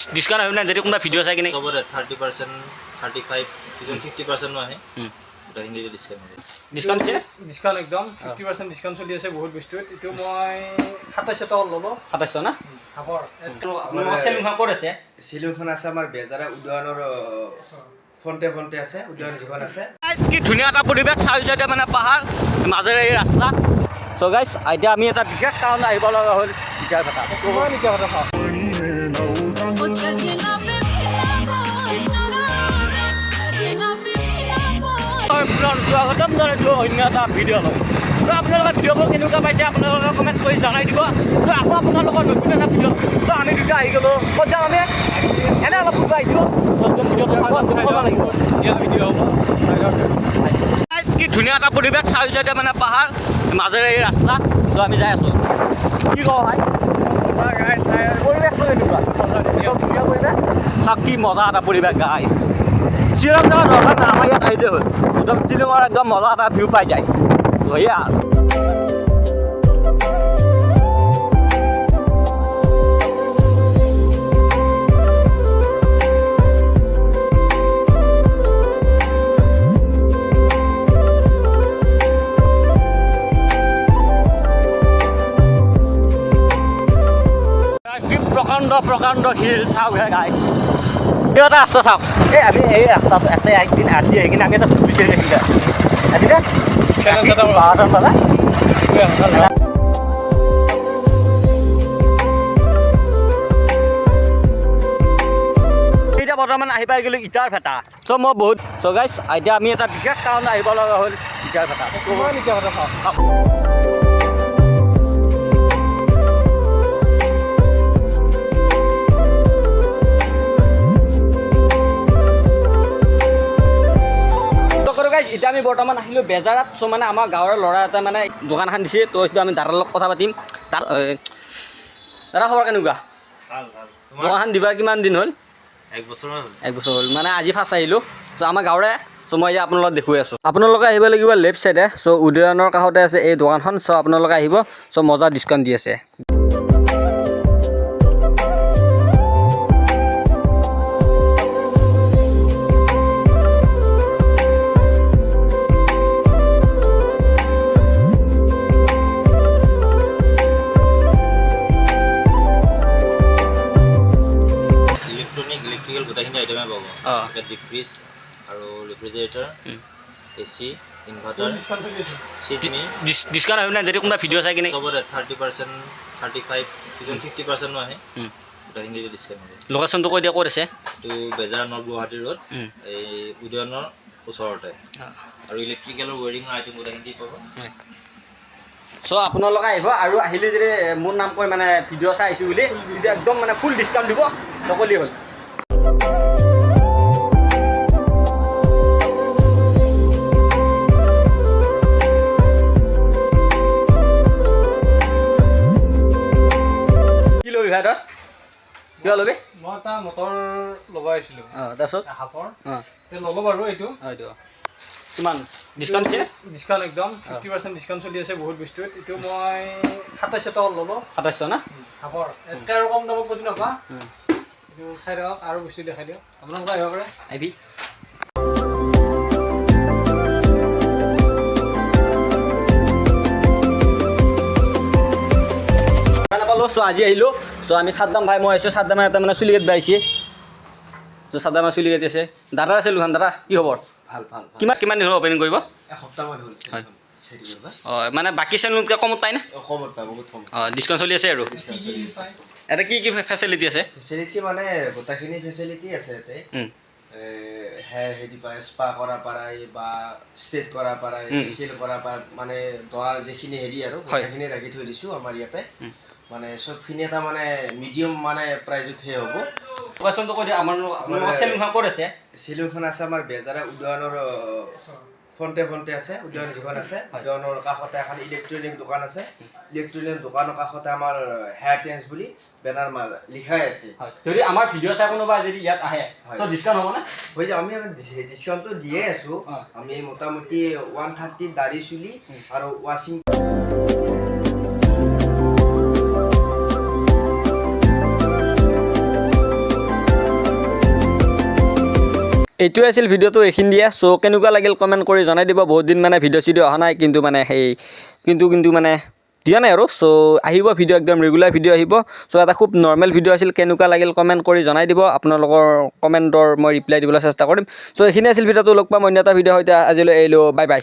Discount আহিব নাই যদি কোনোবা ভিডিঅ' চাই কিনে? চবৰে 30%, 35, কিছুমান 50%ও আহে। গোটেইখিনি ডিছকাউণ্ট হ'ব। ডিছকাউণ্ট দিছে? ডিছকাউণ্ট একদম 50% ডিছকাউণ্ট চলি আছে বহুত বস্তুত। এইটো মই 2700 টকা ল'লোঁ। 2700 না? হাফৰ। আপোনালোকৰ চেলুনখন ক'ত আছে? চেলুনখন আছে আমাৰ বেজাৰা উদয়নৰ ফ্ৰণ্টে ফ্ৰণ্টে আছে, উদয়ন যিখন আছে। গাইছ, কি ধুনীয়া এটা পৰিৱেশ চাৰিওচাইডে, মানে পাহাৰ, মাজেৰে এই ৰাস্তা। চ' গাইছ, এতিয়া আমি এটা বিশেষ কাৰণত আহিব লগা হ'ল ইটাৰ ভেটা। কিমান এতিয়া কথা চাওক। ओ सजना पे सजना पे। পুনৰ স্বাগতম জনাইছোঁ অন্য এটা ভিডিঅ' লৈ। তো আপোনালোকে ভিডিঅ'বোৰ কেনেকুৱা পাইছে, আপোনালোকে কমেণ্ট কৰি জনাই দিব। তো আকৌ আপোনালোকৰ নতুন এটা ভিডিঅ'। তো আমি দুটা আহি গ'লোঁ। ক'ত যাম আমি? এনে অলপ ফুৰিব আহিছোঁ। একদম ভিডিঅ'টো চাব, চাব লাগিব। ধুনীয়া ভিডিঅ' হ'ব। গাইছ, কি ধুনীয়া এটা পৰিৱেশ চাৰিওচাইডে, মানে পাহাৰ, মাজেৰে এই ৰাস্তা। তো আমি যাই আছোঁ। কি কওঁ ভাই, পৰিৱেশটো কেনেকুৱা? একদম ধুনীয়া পৰিৱেশ। চাওক, কি মজা এটা পৰিৱেশ গাইছ। শ্বিলং যাব দৰকাৰ নাই, আমাৰ ইয়াত আহিলেই হ'ল। একদম শ্বিলঙৰ একদম মজা এটা ভিউ পাই যায়। তো সেয়া। কি প্ৰকাণ্ড প্ৰকাণ্ড শিল চাওক হে গাইছ। এই এটা ৰাস্তা চাওক। এই আমি এই ৰাস্তাটো এটা একদিন আজি আহি কিনে আমি এটা ভূত বিচাৰি থাকিলে আজি Challenge এটা কৰা। 12টামান বজাত। এতিয়া বৰ্তমান আহি পাই গ'লোঁ ইটাৰ ভেটা। চ' মই বহুত, চ' গাইছ, এতিয়া আমি এটা বিশেষ কাৰণত আহিব লগা হ'ল ইটাৰ ভেটা। কিমান এতিয়া কথা চাওক। তো কৰোঁ গাইছ, এতিয়া আমি বৰ্তমান আহিলোঁ বেজাৰত। চ' মানে আমাৰ গাঁৱৰ ল'ৰা এটা মানে দোকান এখন দিছে। তো সেইটো আমি দাদাৰ লগত কথা পাতিম। তাত দাদা, খবৰ কেনেকুৱা? ভাল ভাল। তোমাৰ? দোকানখন দিবা কিমান দিন হ'ল? এক বছৰমান হ'ল। এক বছৰ হ'ল। মানে আজি ফাৰ্ষ্ট আহিলোঁ। চ' আমাৰ গাঁৱৰে। চ' মই এতিয়া আপোনালোকক দেখুৱাই আছোঁ। আপোনালোকে আহিব লাগিব লেফ্ট চাইডে। চ' উদয়নৰ কাষতে আছে এই দোকানখন। চ' আপোনালোকে আহিব। চ' মজা ডিছকাউণ্ট দি আছে। ইলেক্ট্ৰনিক, ইলেক্ট্ৰিকেল গোটেইখিনি আইটেমে পাব। এতিয়া ডিপ ফ্ৰিজ আৰু ৰেফ্ৰিজাৰেটৰ, এ চি, ইনভাৰ্টাৰ, ডিছকাউণ্ট চলি আছে। চিডনি। ডিছকাউণ্ট আহিব নাই যদি কোনোবা ভিডিঅ' চাই কিনে? চবৰে 30%, 35, কিছুমান 50%ও আহে। গোটেইখিনি ডিছকাউণ্ট হ'ব। লোকেশ্যনটো কৈ দিয়া, ক'ত আছে? এইটো বেজাৰ নৰ্থ গুৱাহাটী ৰোড, এই উদয়নৰ ওচৰতে। আৰু ইলেক্ট্ৰিকেলৰ ৱেৰিঙৰ আইটেম গোটেইখিনি পাব। চ' আপোনালোকে আহিব আৰু আহিলে যদি মোৰ নাম কৈ, মানে ভিডিঅ' চাই আহিছোঁ বুলি, তেতিয়া একদম মানে ফুল ডিছকাউণ্ট দিব। নকলি হ'ল। কি ল'বি ভাই তই? কিবা ল'বি? মই এটা মটৰ লগাই আহিছিলোঁ। অঁ, তাৰপিছত? হাফৰ। এতিয়া ল'লো বাৰু এইটো। অঁ, এইটো কিমান ডিছকাউণ্ট দিছে? ডিছকাউণ্ট একদম 50% ডিছকাউণ্ট চলি আছে বহুত বস্তুত। এইটো মই 2700 টকা ল'লোঁ। 2700 না? হাফৰ। ইয়াতকৈ আৰু কম দামত ক'তো নাপা। এইটো চাই দিয়ক আৰু বস্তু দেখাই দিয়ক। আপোনালোকে আহিব পাৰে। আহিবি। নাপালোঁ। চ' আজি আহিলোঁ। চ' আমি চাদ্দাম ভাই মই আহিছোঁ। চাদ্দামে এটা মানে চুলি কাটিব আহিছে। চ' চাদ্দামে চুলি কাটি আছে। দাদাৰ আছে লোহান। দাদা, কি খবৰ? ভাল ভাল। কিমান কিমান দিন হ'ল অ'পেনিং কৰিব? এসপ্তাহমান হ'ল চেলুনখন হেৰি কৰিবা। অঁ, মানে বাকী চেলুনতকৈ কমত পায় না? অঁ, কমত পায়, বহুত কম। অঁ, ডিছকাউণ্ট চলি আছে আৰু। ডিছকাউণ্ট চলি আছে। এটা কি কি ফেচিলিটি আছে? ফেচিলিটি মানে গোটেইখিনি ফেচিলিটি আছে ইয়াতে। হেয়াৰ হেৰি পাৰে, স্পা কৰা পাৰাই বা ষ্ট্ৰেট কৰা পাৰাই, ফেচিয়েল কৰা পাৰ, মানে দৰাৰ যিখিনি হেৰি আৰু গোটেইখিনি ৰাখি থৈ দিছোঁ আমাৰ ইয়াতে। মানে চবখিনি এটা মানে মিডিয়াম মানে প্ৰাইজত সেই হ'ব। লোকেশ্যনটো কৈ দিয়া আমাৰ। আপোনালোকৰ চেলুনখন ক'ত আছে? চেলুনখন আছে আমাৰ বেজাৰা উদয়নৰ ফ্ৰণ্টে ফ্ৰণ্টে আছে, উদয়ন যিখন আছে। উদয়নৰ কাষতে এখন ইলেক্ট্ৰনিক দোকান আছে। ইলেক্ট্ৰনিক দোকানৰ কাষতে আমাৰ হেয়াৰ টেন্স বুলি বেনাৰ মাৰ লিখাই আছে। হয়, যদি আমাৰ ভিডিঅ' চাই কোনোবা যদি ইয়াত আহে, ত' ডিছকাউণ্ট হ'বনে? হৈ যায়। আমি ডিছকাউণ্টটো দিয়ে আছোঁ। আমি মোটামুটি 130 দাড়ি চুলি আৰু ৱাশ্বিং। এইটোৱে আছিল ভিডিঅ'টো এইখিনি দিয়ে। চ' কেনেকুৱা লাগিল কমেণ্ট কৰি জনাই দিব। বহুত দিন মানে ভিডিঅ' চিডিঅ' অহা নাই, কিন্তু মানে সেই কিন্তু কিন্তু মানে দিয়া নাই আৰু। চ' আহিব ভিডিঅ', একদম ৰেগুলাৰ ভিডিঅ' আহিব। চ' এটা খুব নৰ্মেল ভিডিঅ' আছিল। কেনেকুৱা লাগিল কমেণ্ট কৰি জনাই দিব। আপোনালোকৰ কমেণ্টৰ মই ৰিপ্লাই দিবলৈ চেষ্টা কৰিম। চ' এইখিনি আছিল ভিডিঅ'টো। লগ পাম অন্য এটা ভিডিঅ' সৈতে। আজিলৈ এৰিলোঁ, বাই বাই।